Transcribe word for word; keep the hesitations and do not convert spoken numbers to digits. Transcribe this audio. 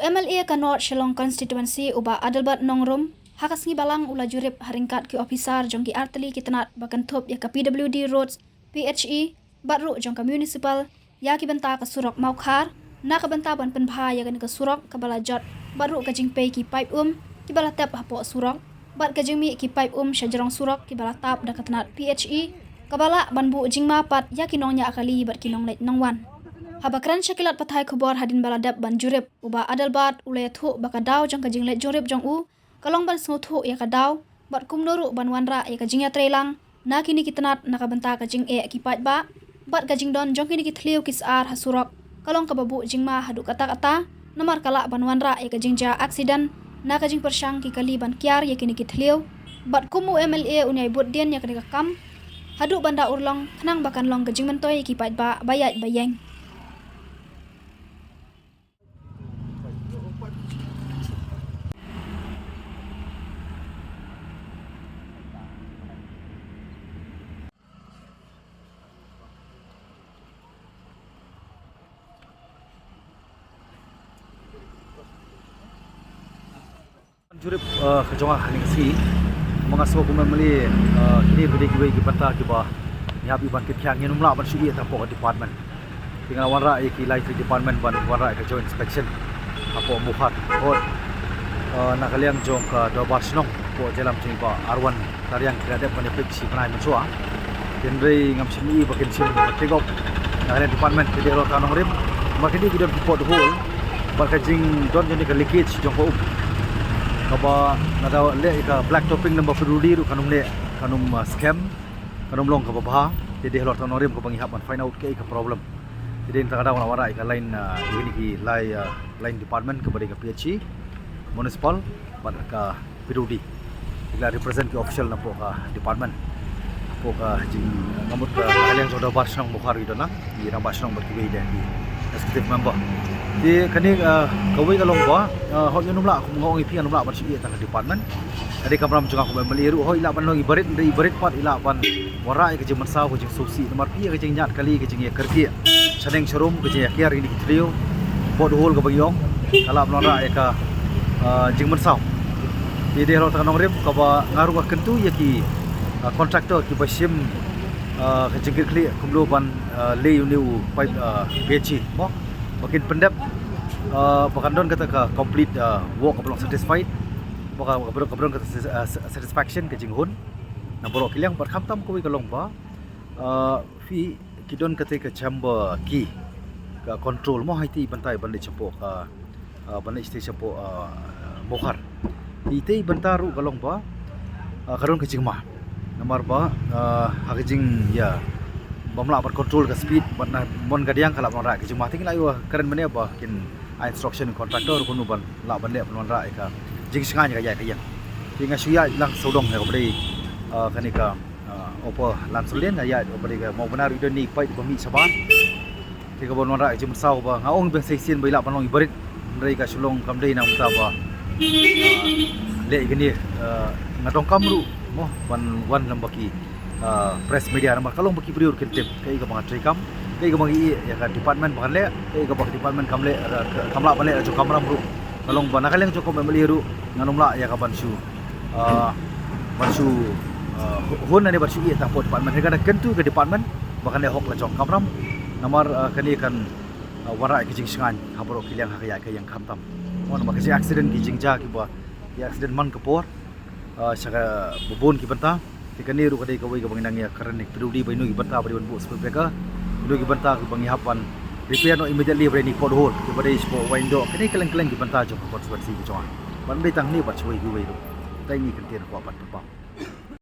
M L A ka North Shillong Constituency u Bah Adelbert Nongrum, ha ka sngi Balang u la jurip ha ryngkat ki ophisar jong ki artylli ki tnat ba kynthup ïa ka P W D Roads, P H E, bad ruh jong ka Municipal, ïa ki bynta ka surok Mawkhar, na ka bynta ban pynbha ïa kane ka surok kaba la jot, bad ruh ka jingpei ki paip um kiba la tep hapoh surok, bad ka jingmih ki paip um sha jrong surok kiba la tap da ka tnat P H E, kaba lah ban buh jingma pat ïa ki nongñiah kali bad ki nongleit nongwan. Haba kren sha ki lad pathai khubor hadien ba la dep ban jurip, u Bah Adelbert u la ïathuh ba ka daw jong ka jingleit jurip jong u ka long ban sngewthuh ïa ka daw, bad kumno ruh ban wanrah ïa ka jingïatreilang na kine ki tnat na ka bynta ka jingeh ki paidbah bad ka jingdon jong kine ki thliew ki sar ha surok ka long kaba buh jingma haduh katta katta, namar ka lah ban wanrah ïa ka jingjia aksiden na ka jingpyrshang ki kali ban kiar ïa kine ki thliew, bad kum u M L A un ïai bud dien ïa kane ka kam haduh ban da urlong, khnang ba kan long ka jingmyntoi ïa ki paidbah ba ïaid ba ïeng. Jurip, eh, ka jong nga ha kane ka sngi, ma nga sngew kum M L A, eh, kine ki dei kiwei ki bynta kiba ngi hap ban kit khia, ngim lah ban shu ïeh tang hapoh ka department. Te nga wanrah ïa ki lai three department ban wanrah ïa ka joint inspection hapoh Mawkhar. Hooid, eh, na ka liang jong ka Dorbar Shnong hapoh Jailam jong i Bah Arwan Tariang ki la dep ban ïa peit shi bnai mynshuwa. Hynrei ngam shym ïohi ba kin shim ba take up na ka liang department. Ki dei halor ka Nongrim, ma ki dei ki don ki pothole bad ka jingdon jong kane ka leakage jong ka um, kaba lada leh ïa ka black topping lem bad pynrudi ruh kan ym leh, kan ym, ah, skhem, kan ym long kaba bha. Te dei halor ka Nongrim kaba ngi hap ban find out kaei ka problem. Te dei na kata ka daw nga la wanrah ïa ka line, ah, ïa kine ki lai, ah, line department kaba dei ka P H E, Municipal bad ka P W D. Ki la represent ki official na poh ka department. Poh ka jing, nga mut ka, ka liang jong Dorbar Shnong Mawkhar ki don lang, i Rangbah Shnong bad kiwei de ki executive member. Te kane, ah, kawei ka long ba, ah, hooid ngin ym lah, kum nga ong ïa phi, ngin ym lah ban shu ïeh tang ha department. Ka dei kamram jong nga kum M L A ruh, hooid i lah ban long i barit, hynrei i barit pat i lah ban wanrah ïa ka jingmynsaw, ka jingsngewsih, namar phi ïa ka jingñiah kali, ka jingïakyrkieh shaneng sharum, ka jingïakiar ïa kine ki thliew, pothole kaba ngi ong, ka lah ban wanrah ïa ka, ah, jingmynsaw. Te dei halor ka Nongrim kaba nga ruh nga kyntu ïa ki, ah, contractor kiba shim, ah, ka jingkitkhlieh kumno ban, ah, leh ïa une u pipe, ah, P H E mo, ba kin pyndep, ah, ba kan don kata ka complete, ah, work kaba long satisfied, ba ka, kaba don, kaba don kata, ah, satisfaction, ka jinghun na baroh ki liang. Bad khamtam kawei ka long ba, ah, phi, ki don kata ka chamber ki, ka control mo, ha itei i bynta ban leit shapoh ka, ah, ban leit shatei shapoh, ah, Mawkhar. Itei i bynta ruh ka long ba, ah, ka don ka jingma. Namar ba, ah, ha ka jingïa bym lah ban control ka speed, ban na mon ka diang ka lah ban wanrah ka jingma. Te ngi la ïoh kren mynne ba kin ai instruction contractor kumno ban lah ban leh ban wanrah ïa ka jingshngaiñ ïa ka ïaid ka ïeng. Te nga shu ïaid lang sawdong ïa kaba dei, ah, kane ka, ah, Upper Lansdowne, nga ïaid ïa kaba dei ka Mawbynna ruh i don ine i pipe ba mih shabar. Te kaba wanrah ka jingmynsaw ba nga ong ba sa shisien ba i lah ban long i barit, hynrei ka shu long kam dei na ka bynta ba, ah, leh ïa kane, ah, nga donkam ruh mo ban wan lem bad ki, ah, press media, namar ka long ba ki briew ruh kin tip kaei kaba nga treikam, kaei kaba nga ïeh ïa ka department ba kan leh, kaei kaba ka department kam leh, ah, ka, kam lah ban leh la jong ka kamram ruh. Ka long ba na ka liang jong ka M L A ruh ngan ym lah ïa ka ban shu, ah, ban shu, ah, hun lane ban shu ïeh tang hapoh department. Hynrei nga da kyntu ïa ka department ba kan leh hok la jong ka kamram, namar, ah, kane kan, ah, wanrah ïa ka jingshngaiñ ha baroh ki liang ha ka ïaid ka ïeng khamtam. Mo, namar ka jing accident, ki jingjia kiba, ki accident man ka por, ah, sha kaba bun ki bynta. Te kane ruh ka dei kawei kaba ngi nang ïa kren ïa ka P W D ba ino ki bynta ba dei ban buh speed breaker, ino ki bynta kiba ngi hap ban repair noh immediately, ba dei ine i pothole kiba dei shapoh Waindoh. Kane kylleng kylleng ki bynta jong ka constituency ka jong nga. Bad ym dei tang hangne, bad shawei kiwei ruh. Te ine i kyntien kwah ban pynpaw.